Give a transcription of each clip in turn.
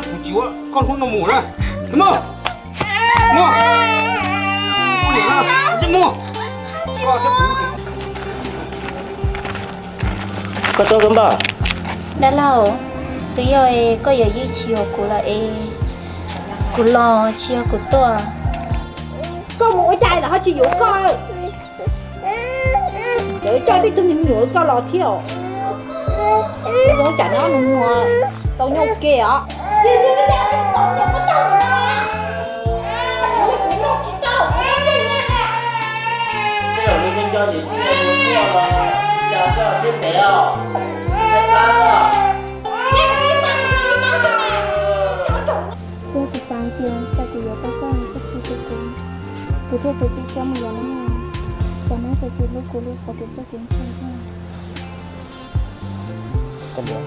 Kuv tsis yuav koj hnub no mus na. Mus, mus, mus, mus. Koj tsob kab npauj. Dab laug, twb yog koj yawm yij tsis yuav kuv lawm es kuv los tsis yog kuv tuaj. Koj mus ua cas lawm ho tsis yuav koj? Cov coj tej tug me nyuam koj los thiab. Zoo cas nyob nus muag tau nyob ua ke os. Thiab kuv xav tias txawm kuv yuav tau koj, koj tsis hlub kuv, kuv thiaj tsis txhob mus yuav neeg, cov neeg txawm tsis hlub kuv li qhov kuv txoj kev ntshaw thiab. Koj niam,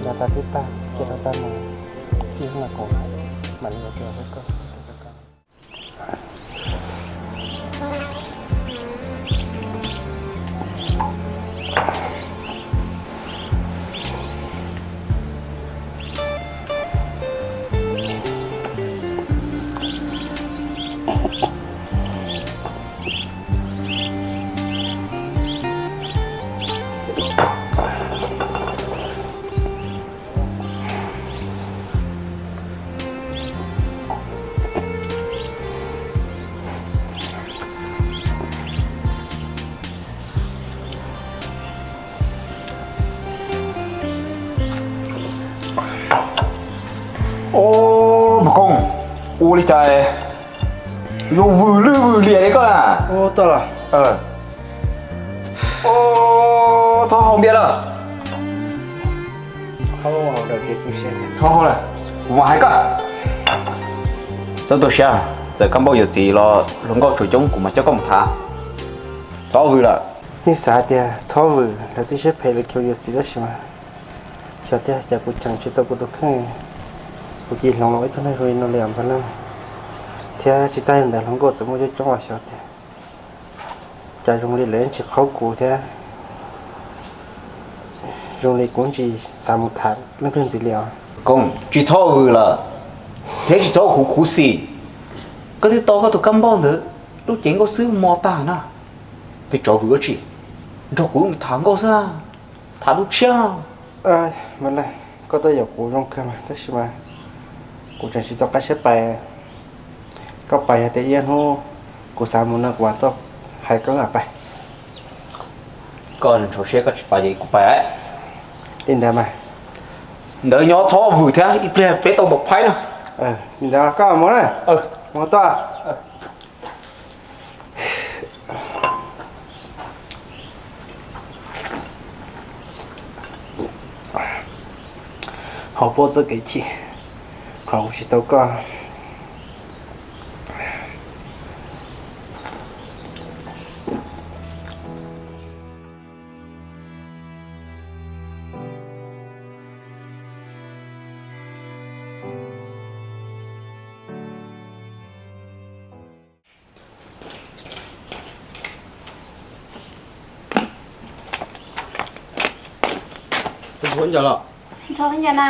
noj tag twb tag, cia rau tag mus, txij hnub no kuv mam li ua tus pab koj. Ub, Pog Koob, ua li cas yuav vwm lwj vwm liam li koj na? Txhob haus npias lawm. Txhob haus lawm, kuv mam hais koj. Txhob tu siab, txawm kab npauj yuav txiv los hluas nkauj tsuas coob kuv mam coj koj mus tham. Txhob vwm lawm. Nej xav tias txhob vwm lawv twb siab phem lawv khiav yuav txiv tab sis mas xyov tiag cas kuv cheem tsis tau kuv tus kheej, kuv cia li hloov los ib tug neeg zoo li no li os Npawg Leej. Thiab tsis tas li ntawd hluas nkauj txawm muaj coob coob los xyov tiag, cas zoo li lawv yeej tsis qhaub kuv thiab zoo li kuv tsis xav mus tham leej twg ntxiv li os. Koob, tsis txhob vwm lawm thiab tsis txhob khuv khuv xim. Koj twb tau koj tus kab npauj ntawd lub cev nkauj xwb mos tag na, peb tso vwm ua tsi, nrog kuv mus tham nkauj xwb, tham lub tshiab. Koj tuaj yaum kuv zoo kawg mas tab sis mas kuv tseem tsis tau qab siab pais. Koj pais yog tias ib hnub kuv xav mus no kuv mam tuaj hais koj mam pais. Koj ntxhov siab koj tsis pais ces kuv pais. Li ntawd mas. Ntawd nyob txhob vwm thiab ib pliag peb tau npam phaib na. Li ntawd koj mus na. Mus tuaj. Haus puab txoj kev chim, qhov kuv tsis tau koj. Ntxhua cas na,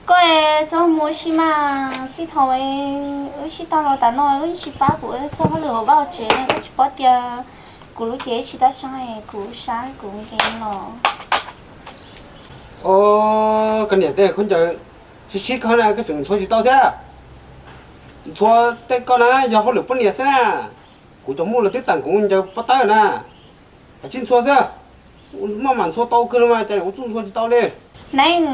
koj txhob mus ua si mas, txij thaum wb sib tau los tas no wb tsis pab kuv txog hauj lwm hauv vaj hauv tsev, koj tsis paub tias kuv lub cev tsis tab seeb, kuv sab kuv nkees los. Koj niam tej khaub ncaws, sib sib kawg na koj tseem ntxhua tsis tau thiab. Ntxhua tej koj na yog hauj lwm poj niam xwb na. Kuv cov muj los twb tawm kuv ncaws pob tawb na. Hais tsis ntxhua xwb, maj mam ntxhua tau kawg los mas cas kuv txuj ntxhua tsis tau li. Neeb,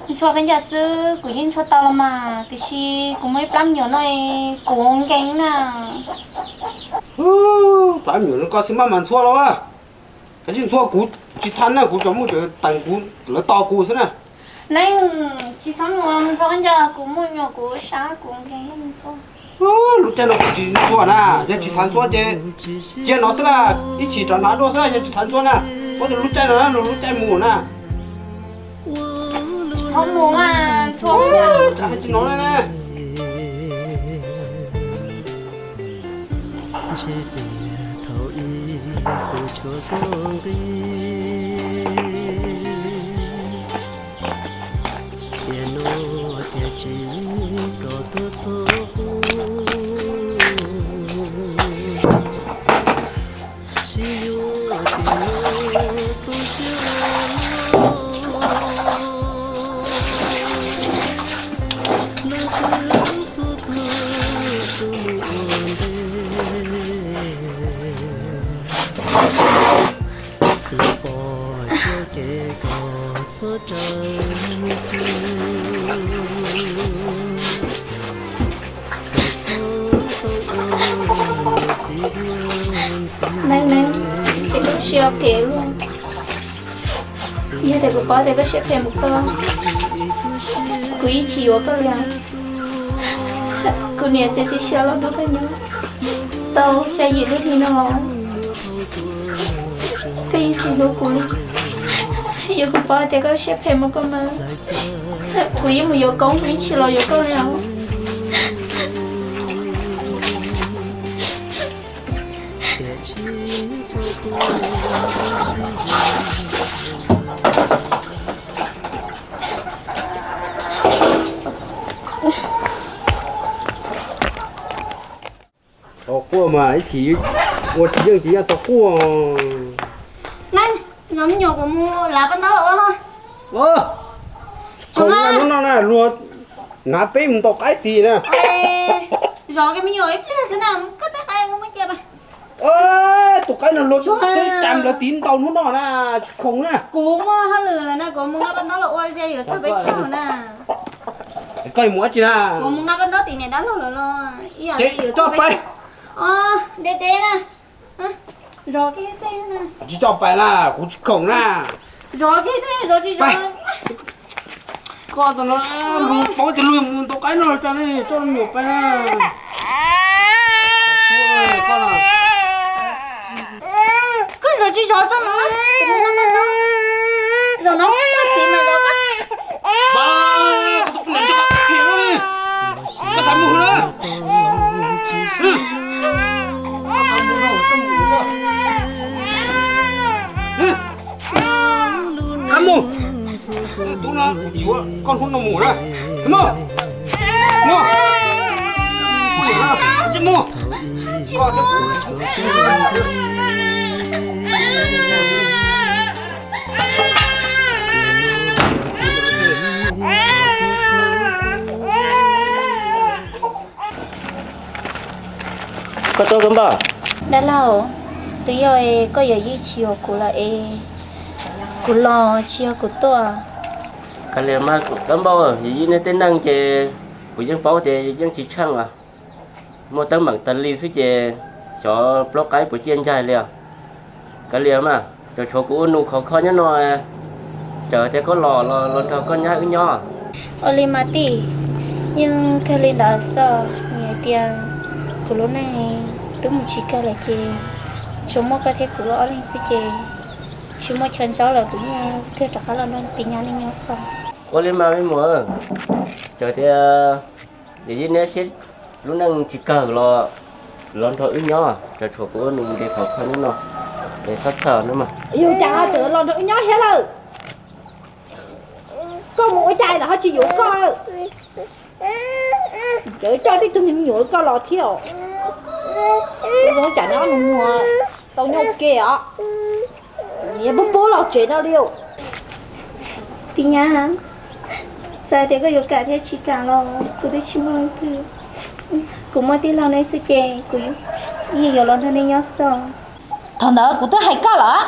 ntxhua khaub ncaws xwb kuv yeej ntxhua tau los mas, tiam sis kuv muaj ib plab me nyuam no kuv nkees na. Plab me nyuam no koj xwb maj mam ntxhua los. Hais tsis ntxhua kuv tsis tham na, kuv cov muj tseem teem kuv, lawv tos kuv xwb na. Neeb, tsis txhob mus ntxhua khaub ncaws, kuv muaj me nyuam kuv sab kuv nkees ntxhua. Lub caij no kuv tsis ntxhua na, yog tsis xav ntxhua ces cia no xwb na, ib chim rov hnav dua xwb yog tsis xav ntxhua na. Muab tus lub caij no lub caij mus na. Tsis txhob mus mas ntxhua. Tsis no na. Ntshe tias thaum ub kuv tshuav koj nqi. Tiam no tiam tsis kom tuaj txog kuv, sib yuav tiam no tu siab ua luaj, lub twb xub tuag xub mus ua ntej. Los pom txoj kev kom txhob rawm cug, kom txhob tau ua niam txiv duab ntxiag. Neeb, neeb, ces koj siab phem luaj. Yog tias kuv paub tias koj siab phem mus koj, kuv yeej tsis yuav koj li. Kuv niam txiv txiv xyaw los nrog koj nyob tau xya yim lub hli no los koj yeej tsis hlub kuv li. Yog kuv paub tias koj siab phem mus koj mas kuv yeej mus yuav koob, kuv yeej tsis los yuav koj li os. Tau quaj mas ib chim ua tsis yeej ces yeej tau quaj. Neeb, no me nyuam kuv mus lav paj ntaub los ua. Khoom na, hnub no na luag hnav peb mus ntaus qaib tid na. Zov kiag me nyuam ib pliag xwb na, koj tej qaib muab cia. Tus qaib no luag teb cas lawv tid ntaus hnub no na, tsis khoom na. Kuv muaj hauj lwm na, kuv mus nqa paj ntaub los ua ze yuav txog peb caug na. Koj mus dab tsi na? Kuv mus nqa paj ntaub tim niam dab laug lawv los. Ces coj pais. Deb deb na. Zov kiag tej na. Tsis coj pais na, kuv tsis khoom na. Zov kiag tej, zov tsis zov. Koj tam no luag paub tias luag mus ntaus qaib no tso ne, coj me nyuam pais na. Koj zov tsis zov tso no, zov no koj txiv mas zov koj. Koj xav mus na. Qab mus. Tub no yuav koj hnub no mus na. Mus. Mus. Mus. Koj tuaj koj npauj. Dab laug, twb yog koj yuav yeej tsis yuav kuv lawm es kuv los tsis yog kuv tuaj. Kav liam mas koj npauj, yus yij nej tej neeg ces kuv yeej paub tias yeej tsis tsheej os. Muaj teeb meem tas li xwb ces xyov plaub qaib puas ciaj ncaig li os. Kav liam mas, tseem tshuav kuv ua nus khov kho nyob no, txawm tias koj los los nrog koj nyab wb nyob. Ua li mas tij, yeej kawg li ntawd xwb, vim hais tias kuv lub neej twb mus tsis kawg lawm ces tsuas muaj koj thiab kuv ob leeg xwb ces tsis muaj chaw ntsoov lawm, kuv yeej kawg rov qab los nrog tij nyab nej nyob xwb. Ua li mas me muam, txawm tias yus yij nej siab lub neej tsis kawg los los nrog wb nyob, tseem tshuav kuv ua nus nqi khov kho nyob no, es txhob txhawj nawb mas. Yus cas txawm los nrog wb nyob thiab lawm? Koj mus ua cas los ho tsis yuav koj lawm? Tseem coj tib tug me nyuam koj los thiab os. Zoo cas nws ob nus muag tau nyob ua ke os. Niam pub pub los tsev no li. Tij nyab, txawm tias koj yuav kam thiab tsis kam los kuv twb tsis muaj leej twg. Kuv muaj tij laug nej xwb ces kuv yeej yuav los nrog nej nyob xwb os. Thaum ntawd kuv twb hais koj lawm,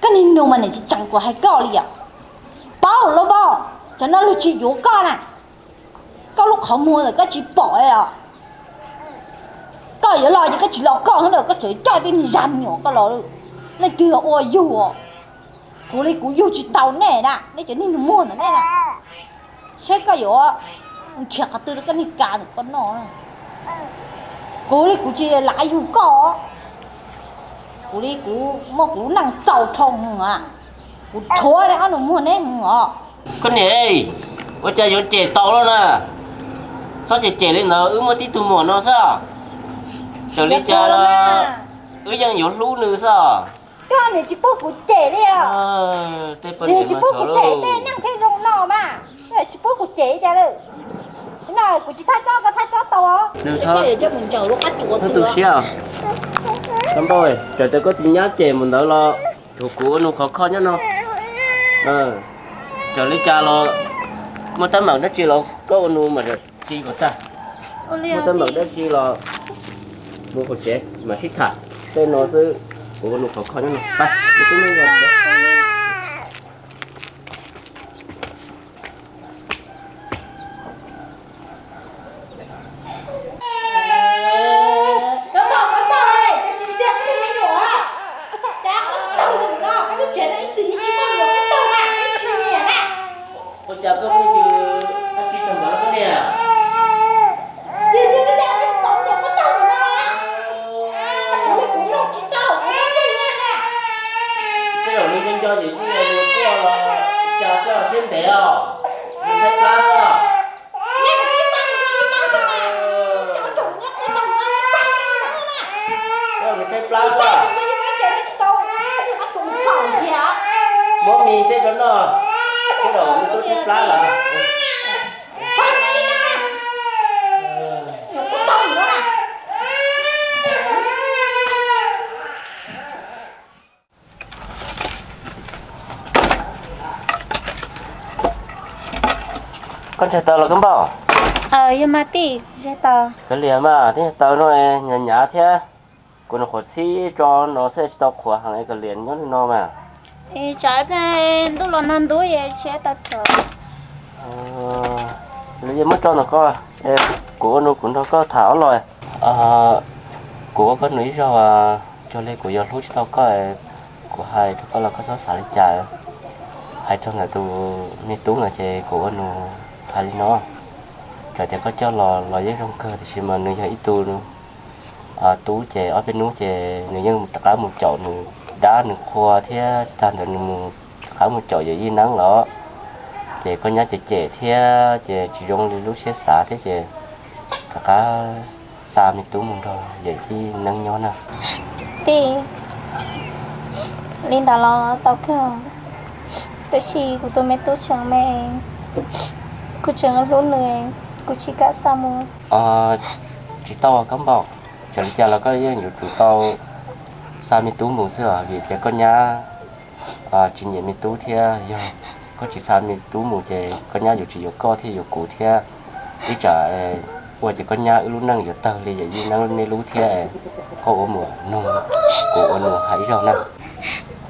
koj niag nus mas niam tsis tseem kuv hais koj li os. Paub lawm los, tsam no luag tsis yuav koj na. Koj lub qhov muag ntawm koj tsis pom os. Koj yuav los ces koj tsis los koj xwb na, koj tseem coj tib neeg zaj me nyuam koj los. Leej twg ua yug os? Kuv li kuv yug tsis tau nej na, nej cov niag nus muag ntawm nej na. Saib koj yuav nrhiav qhov twg rau koj niag kav ntawm koj noj. Kuv li kuv tsis lav yug koj. Kuv li kuv muaj kuv lub neej txaus dhau heev os. Kuv rhuav nej ob nus muag neb heev os. Koj niam, ua cas yuav cem tau lawm na? Txhob cem cem li ntawd, wb muaj tib tug muam no xwb. Txawm li cas los wb yeej yuav hlub nws xwb. Koj niam tsis pub kuv cem li os. Tsis pub kuv cem tej neeg thiaj zoo no mas. Tsis pub kuv Ces cas lawm? No kuv tsis thaj tsob, koj thaj tsob tau. Nws txhob tu siab. Koj npauj, txawm tias koj tsis nyab cem mus ntawd los tsuav kuv ua nus khov kho nyob no. Txawm li cas los muaj teeb meem dab tsi los koj ua nus mam li kom tag. Muaj teeb meem dab tsi los mus hauv tsev mam sib tham. Tej no xwb, kuv ua nus khov kho nyob no. Ua cas koj pheej yws dab tsi tag npaum li koj niam? Tej zaum nws nco nco ces kuj yog nws quaj los cas xwb siab ntev os. Nws tshaib plab xwb. Nws tshaib plab xwb. Muab mis tej rau noj, tej zaum nws twb tshaib plab lawm. Koj ntshai taw los koj npauj? Yog mas tij, ntshai taw. Kav liam mas, twb yog taw no, nyav nyav thiab. Kuv nws qhuav txhib tso no xwb tsis tau qhuav heev es kav liam nyob li no mas. Tsam ib pliag ntuj los nag ntub es tsis tau rov. Lawv yeej muab tso ntawm koj, kuv ua nus kuv nrog koj tham ob los. Kuv ua koj nus ib zaug, cuag li kuv yuav hlub tsis tau koj, kuv hais rau koj los koj txhob xav li cas. Hais txog ntawm tus me tub no ces kuv ua nus hais li no, txawm tias koj coj los los yeej zoo kawg tiam sis mas nws yog ib tug tub ces ob peb hnub ces nws yeej rov qab mus caum nws dab nws qhua thiab tag ntawd nws mus rov qab mus caum yawm yij neeb los, ces koj nyab cem cem thiab ces tsis zoo li lub siab xav thiab ces rov qab xa me tub mus nrog yawm yij neeb nyob na. Tij, li ntawd los tau kawg, tab sis kuv tus me tub tseem me, kuv tseem hlub nws, kuv tsis kam xa mus. Tsis tau koj npauj, txawm li cas los koj yeej yuav tsum tau xa me tub mus xwb os, vim tias koj nyab tsis nyiam me tub thiab yog koj tsis xa me tub mus ces koj nyab yuav tsis yuav koj thiab yuav kuv thiab. Ib tsam ua ces koj nyab wb lub neej yuav tawg li yawm yij neeb nej lub thiab. Koj ua muam noog kuv ua nus hais ib zaug na.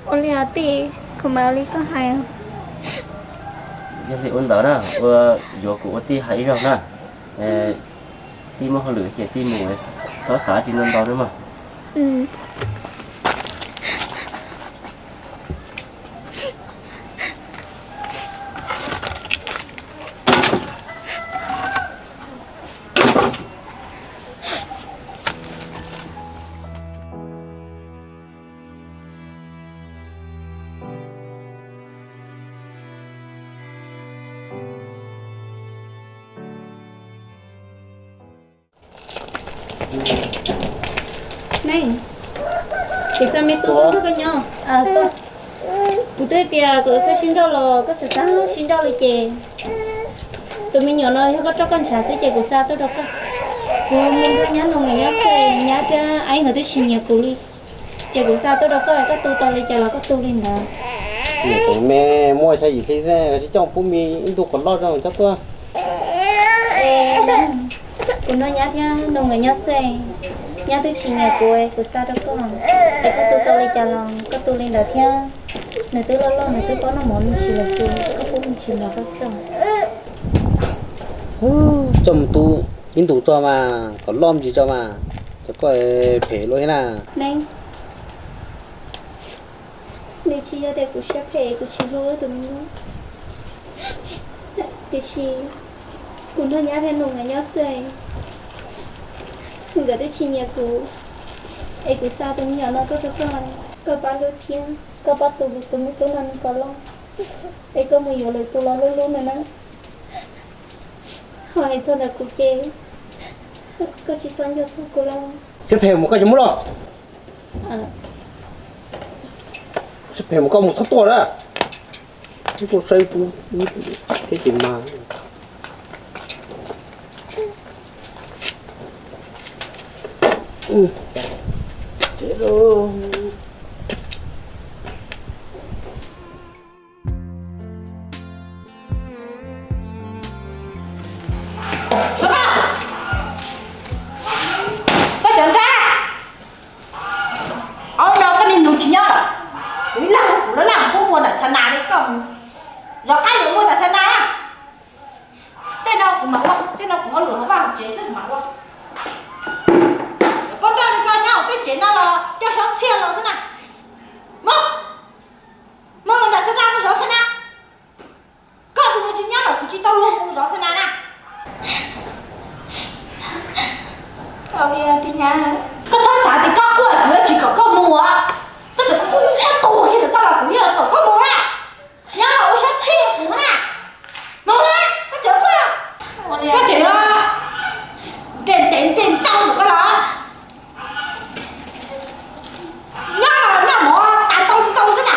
Ua li os tij, kuv mam ua li koj hais. Yog li ua ntawd na, ua yuav kuv ua tij hais ib zaug na. Tij muaj hauj lwm ces tij mus, txhob xav tsis ntau ntau nawb mog. Neej, kuv xa me tub tuaj nrog koj nyob. Kuv twb hais tias kuv txhob sib nrauj los koj xav xav sib nrauj li ces tus me nyuam no yog koj roj koj ntshav xwb ces kuv xa tuaj rau koj. Kuv mus nrog nyab Nus nkawd nyob xwb, nyab thiab Aib nkawd twb tsis nyiam kuv li. Ces kuv xa tuaj rau koj, koj tu tau li cas los koj tu li ntawd. Niam tus me muaj xya yim hli xwb, tsis coj pub me ib ntu qos loj zoo coj tuaj. Kuv nrog nyab thiab Nus nkawd nyob xwb, nyab twb tsis nyiam kuv, kuv xa rau koj. Es koj tu tau li cas los koj tu li ntawd thiab. Nws twb loj loj, nws twb paub noj mov me ntsis lawm ces koj pub me ntsis mov rau xwb. Coj mus tu ib ntus tso mas, kom loj me ntsis tso mas, cov koj phem luaj thiab na. Nws tsis yog tias kuv siab phem, kuv tsis hlub tus me nyuam. Tiam sis kuv nrog nyab thiab Nus nkawd nyob xwb, nkawd twb tsis nyiam kuv, es kuv xa tus me nyuam no tuaj rau koj, koj pab hlub thiab koj pab tu tus me tub no kom loj, es koj mus yuav lwm tus los hlub hlub nws na. Ho hais txog ntawm kuv ces koj tsis txhob nco txog kuv los. Siab phem mus koj ces mus los. Siab phem mus koj mus txhob tuaj na. Tuaj saib kuv thiab ces mas. Koj cov nrab, ob no koj niag nus tsis nyob lawm. Kuv ib leeg kuv laj laj kuv muaj nram txhab nas li koj. Zov qab yuav muaj nram txhab nas na. Tej no kuv mam ua, tej no kuv ho lwm hauv vaj hauv tsev xwb kuv mam ua. Poj nrauj li koj nyob hauv peb tsev no los coj xyov txhiaj los xwb na. Mus, mus los nram txhab nas mus zov txhab nas. Koj tus nus tsis nyob los kuv tsis tau luag mus zov txhab nas na. Koj txhob xav tias koj quaj kuv yuav tsis kom koj mus. Koj txawm quaj quaj kiag ntawm koj los kuv yeej kom koj mus na. Nyob los ua siab txhij kuv na. Mus na, koj tseem quaj. Koj tseem los nres ntev nres ntau ntawm koj los. Nyob los noj mov tas ntau ntau xwb na.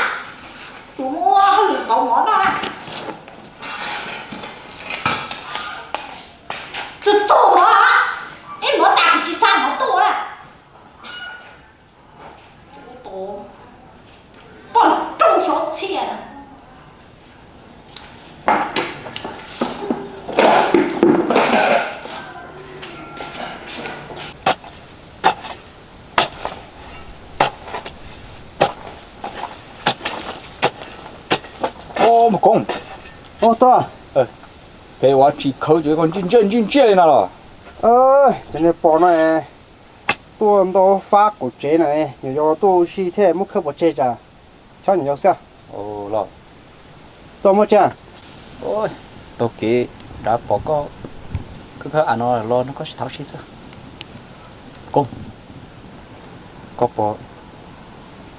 Tus muaj hauj lwm pauv mov noj na. Txog txog mov, ib mov tas kuv tsis xa mov tuaj na. Poj nrauj xyov txhiaj na. Ub, Mus Koob. Ub, tuaj. Peb ua tsis khawb ces koj ntsij ntsaj ntsij ntsiaj li no los? Cov niag pog no tuaj ntau fab qaum tsev na, nyuam yaus tuaj ua si thiaj muab khawb pov tseg tsam chob nyuam yaus xwb. Los, tuaj muab tsa. Taug kev rov pom koj khawb khawb av no los no koj tsis thov sib xwb. Koj, koj puas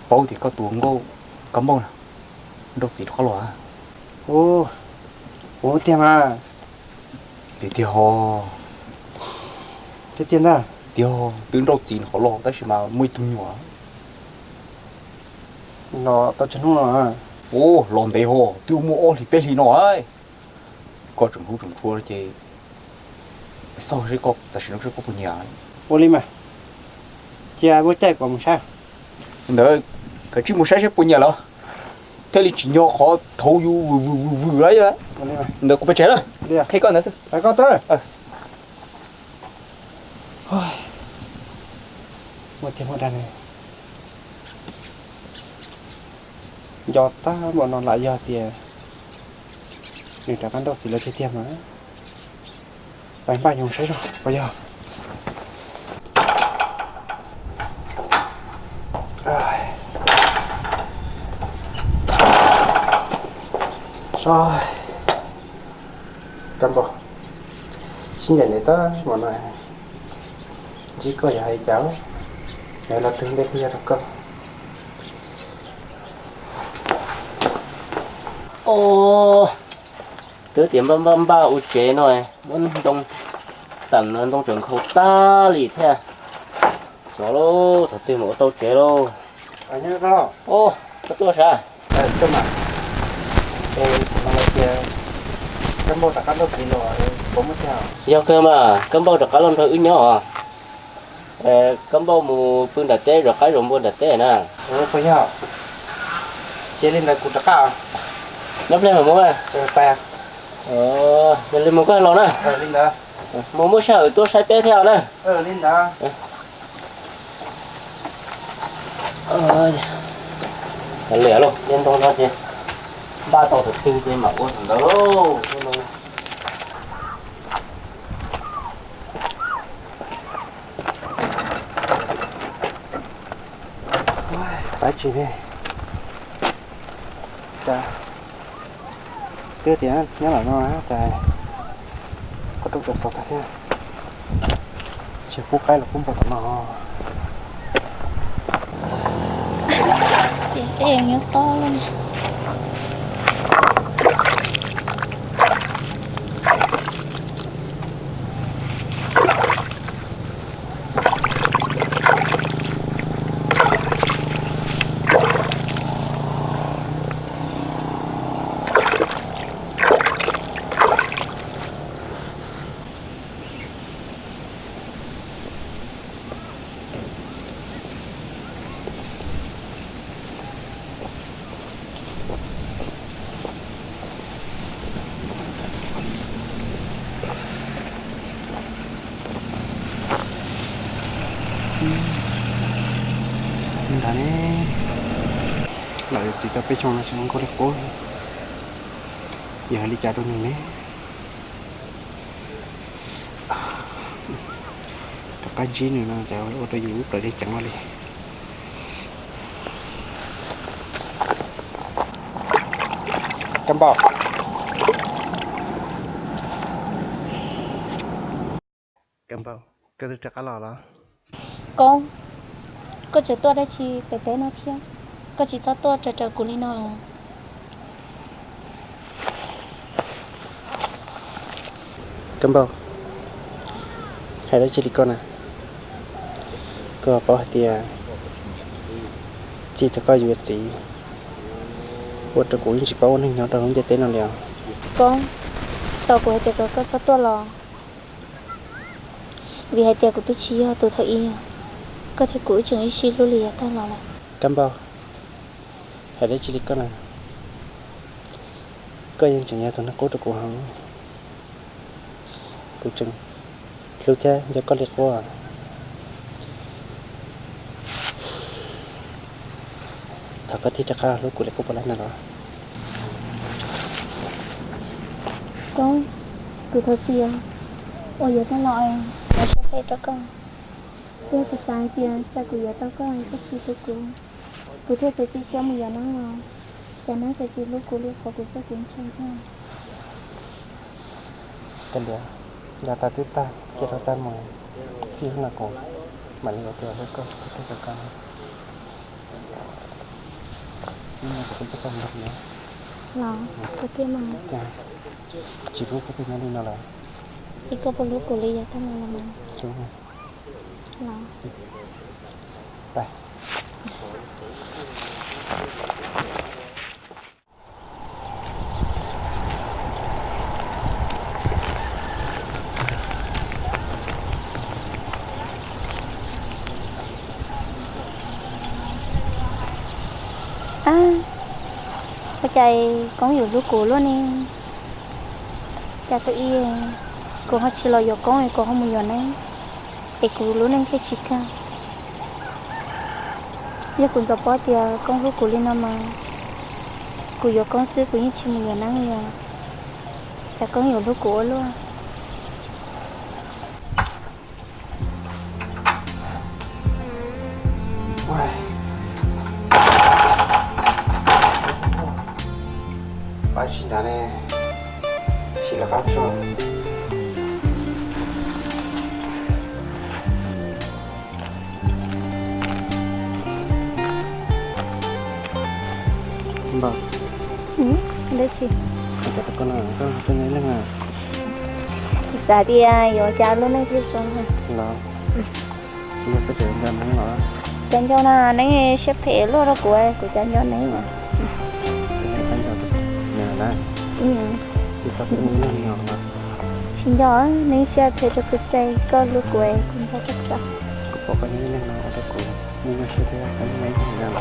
paub tias koj tus nkauj Kab Npauj na nrauj txiv rov qab los? Ub, ua tiag mas. Tiag tiag ho. Tiag tiag ntag. Tiag, twb nrauj txiv nws qhov los tab sis mas muaj ib tug nyuam los tau tsawg hnub no? Ub, los ntev ho, twb muaj ob hlis peb hlis no. Koj tseem hlub tseem tshua ces xauj seb koj tam sim no seb koj puas nyiam. Ua li mas, cia muaj caij kuv mus saib. Ntawd, kav tsij mus saib seb puas nyiam lawm thiaj li tsim nyog qhov thaum yus vwm vwm vwm vwm lawm. Ntawd kuv pais tsev lawm, qhia koj ntawd xwb. Koj tawb. Muaj tiag muaj dag ne. Nco tag npaum no lam yog tias nws rov qab nrauj txiv lawm tiag tiag mas. Pais npaj yoos saib zog puas yog. Kab Npauj, sib ncaim ntev tag npaum no, ntsib koj yog hais cas? Yog los twg ntej thiaj yog rau koj? Twb tias npaj npaj npaj ua tsev no, muab ntoo teem no ntoo tseem nkhaus tag li thiab. Xyov lauj, thaum twg mam ua tau tsev lauj. Koj tuaj sav? Yog kawg mas, Kab Npauj rov qab los nrog wb nyob os. Kab Npauj mus pw nram teb, rov qab zaum npua nram teb na. Puas yog? Cia li ntawd kuv rov qab. Nyob pliag mam mus. Yog li mus koj los na. Mus muaj sij hawm tuaj saib peb thiab na. Liam lauj, tej ntoo no ces npaj tau thaum twg ces mam ua thaum ntawd lauj. Pab tsis ne. Cas twb tias nyob lawm no cas koj rau cov xov tag thiab. Tsis pub qaib los pub npua tom no. Ces peb nyob toj lawm. Txiv tau peb xyoos no tsis zoo nkauj li qub, yog hais li cas rau nws ne? Rov qab ntsib nws no ces ua rau yus lub plawv deb ceev ua li. Kab Npauj, Kab Npauj, koj twb rov qab los los? Koob, koj tseem tuaj dab tsi pem teb no thiab? Koj tsis txhob tuaj raws raws kuv li no los. Kab Npauj, hais dab tsi li koj na? Koj paub hais tias txij thaum koj yuav txiv, ua rau kuv yeej tsis paub ua neeg nyob rau lub ntiaj teb no li os. Koob, tau kuv hais tias kom koj txhob tuaj los, vim hais tias kuv twb tsis yog tus thaum ub, koj thiab kuv wb tseem ib sij hlub li yav tag los lawm. Kab Npauj, hais dab tsi li koj na? Koj yeej tseem yog tus neeg qub rau kuv heev. Kuv tseem hlub thiab nco koj li qub. Thov koj thiaj rov qab hlub kuv li qub puas laib no los? Koob, kuv thov txim os, uas yav tag los es kuv siab phem rau koj, thiab kuv xav hais tias tsam kuv yuav tau koj koj tsis hlub kuv, kuv thiaj txiav txim siab mus yuav neeb los, cas neeb txawm tsis hlub kuv li qhov kuv txoj kev ntshai ntag. Koj liam, yav tas twb tag, cia rau tag mus, txij hnub no kuv mam li ua tus hlub koj thiab rau koj. Hnub no kuv twb coj koj mus nrog kuv nyob. Los, koj thiaj mas. Tsis hlub koj twb nyob li no lawm. Es koj puas hlub kuv li yav tag los los mas? Hlub. Los. Ua cas Koob yuav hlub kuv luaj ne? Cas thaum ub kuv ho tsis los yuav Koob es kuv ho mus yuav neeb, es kuv lub neej thiaj tsis kawg. Yog kuv ntxov paub tias Koob hlub kuv li no mas, kuv yuav Koob xwb kuv yeej tsis mus yuav neeb li os. Cas Koob yuav hlub kuv ua luaj. Pab tsis nrad ne, sim lawv qab tso. Npawg, dab tsi? Koj nyob ib leeg na. Kuv xav tias yuav cas lub neej thiaj zoo na. Los, tsis yog koj tseem nco neeb los? Cas nco na, neeb siab phem luaj rau kuv, kuv cas nco neeb na. Tsis nco, neeb siab phem rau kuv xwb, koj hlub kuv, kuv nco koj. Kuv pom koj nyob ib leeg no ua rau kuv nyuaj nyuaj siab thiab xav nco neeb.